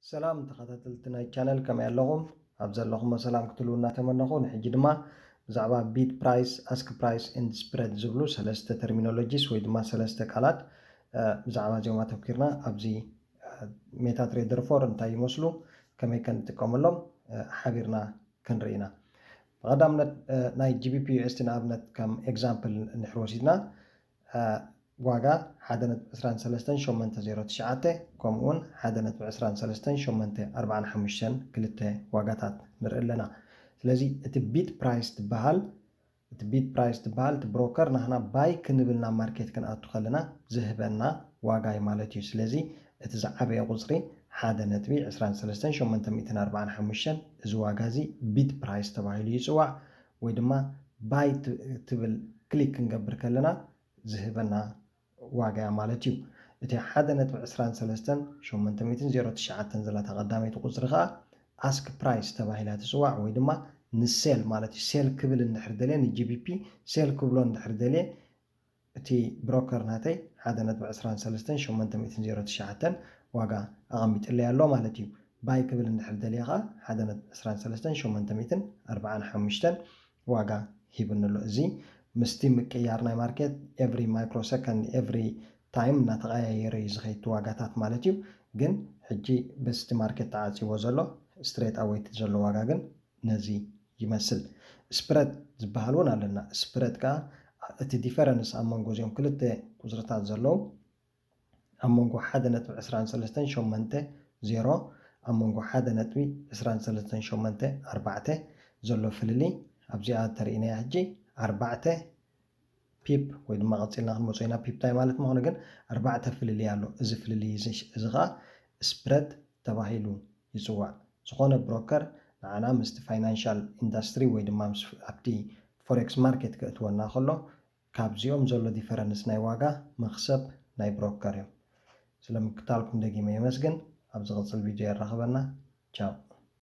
ሰላም ተኸታተልቲ ናይ ቻነል፣ ከመይ ኣለኹም? ኣብ ዘለኹሞ ሰላም ክትህልዉ እናተመነኹ፣ ንሕጂ ድማ ብዛዕባ bid price, ask price and spread ዝብሉ ሰለስተ terminologies ወይ ድማ ሰለስተ ቃላት፣ እ፣ ብዛዕባ እዚኦም ኣተኲርና ኣብዚ፣ እ፣ MetaTrader ፎር እንታይ ይመስሉ፣ ከመይ ከንጥቀመሎም፣ እ፣ ሓቢርና ክንርኢ ኢና። ብቐዳምነት፣ እ፣ ናይ GBP USD ንኣብነት ከም example እንድሕር ወሲድና፣ እ፣ ዋጋ ሓደ ነጥቢ ዕስራን ሰለስተን ሸሞንተ ዜሮ ትሽዓተ፣ ከምኡውን ሓደ ነጥቢ ዕስራን ሰለስተን ሸሞንተ ኣርባዓን ሓሙሽተን ክልተ ዋጋታት ንርኢ ኣለና። ስለዚ እቲ bid price ትበሃል፣ እቲ bid price ትበሃል፣ እቲ ብሮከር ናህና ባይ ክንብል ናብ ማርኬት ክንኣቱ ከለና ዝህበና ዋጋ እዩ ማለት እዩ። ስለዚ እቲ ዝዓበየ ቁጽሪ ሓደ ነጥቢ ዕስራን ሰለስተን ሸሞንተ ሚእትን ኣርባዓን ሓሙሽተን፣ እዚ ዋጋ እዚ bid price ተባሂሉ ይጽዋዕ፣ ወይ ድማ ባይ ት-፣ ትብል ክሊክ ክንገብር ከለና ዝህበና ዋጋ እያ ማለት እዩ። እቲ ሓደ ነጥቢ ዕስራን ሰለስተን ሸሞንተ ሚእትን ዜሮ ትሽዓተን ዘላታ ቀዳመይቲ ቁጽሪ ከኣ ask price ተባሂላ ትጽዋዕ፣ ወይ ድማ ንሴል ማለት እዩ። ሴል ክብል እንድሕር ደልየ፣ ን-GBP ሴል ክብሎ እንድሕር ደልየ፣ እቲ ብሮከር ናተይ ሓደ ነጥቢ ዕስራን ሰለስተን ሸሞንተ ሚእትን ዜሮ ትሽዓተን ዋጋ ኣቐሚጥለይ ኣሎ ማለት እዩ። ባይ ክብል እንድሕር ደልየ ከኣ ሓደ ነጥቢ ዕስራን ሰለስተን ሸሞንተ ሚእትን ኣርባዓን ሓሙሽተን ዋጋ ሂብኒ ኣሎ። እዚ ምስቲ ምቅያር ናይ ማርኬት every microsecond, every time እናተቐያየረ እዩ ዝኸይድ ዋጋታት ማለት እዩ። ግን ሕጂ በስቲ ማርኬት ተዓጺዎ ዘሎ ስትሬት ኣወይት ዘሎ ዋጋ ግን ነዚ ይመስል። ስፕረድ ዝበሃል እውን ኣለና። ስፕረድ ከኣ እቲ ዲፈረንስ ኣብ መንጎ እዚኦም ክልተ ቁጽርታት ዘለዉ፣ ኣብ መንጎ ሓደ ነጥቢ ዕስራን ሰለስተን ሸሞንተ ዜሮ፣ ኣብ መንጎ ሓደ ነጥቢ ዕስራን ሰለስተን ሸሞንተ ኣርባዕተ ዘሎ ፍልልይ ኣብዚኣ ተርእይናያ ሕጂ ኣርባዕተ ፒፕ፣ ወይ ድማ ቀጺልና ክንመጾ ኢና ፒፕ ታይ ማለት ምዃኑ፣ ግን ኣርባዕተ ፍልልይ ኣሎ። እዚ ፍልልይ እዚ፣ እዚ ኸኣ ስፕረድ ተባሂሉ ይጽዋዕ። ዝኾነ ብሮከር ንዓና ምስቲ ፋይናንሻል ኢንዳስትሪ ወይ ድማ ምስ፣ ኣብቲ ፎሬክስ ማርኬት ከእትወና ከሎ ካብዚኦም ዘሎ ዲፈረንስ ናይ ዋጋ መኽሰብ ናይ ብሮከር እዮም። ስለምክታልኩም ደጊመ የመስግን። ኣብ ዝቕጽል ቪድዮ የራኽበና። ቻው።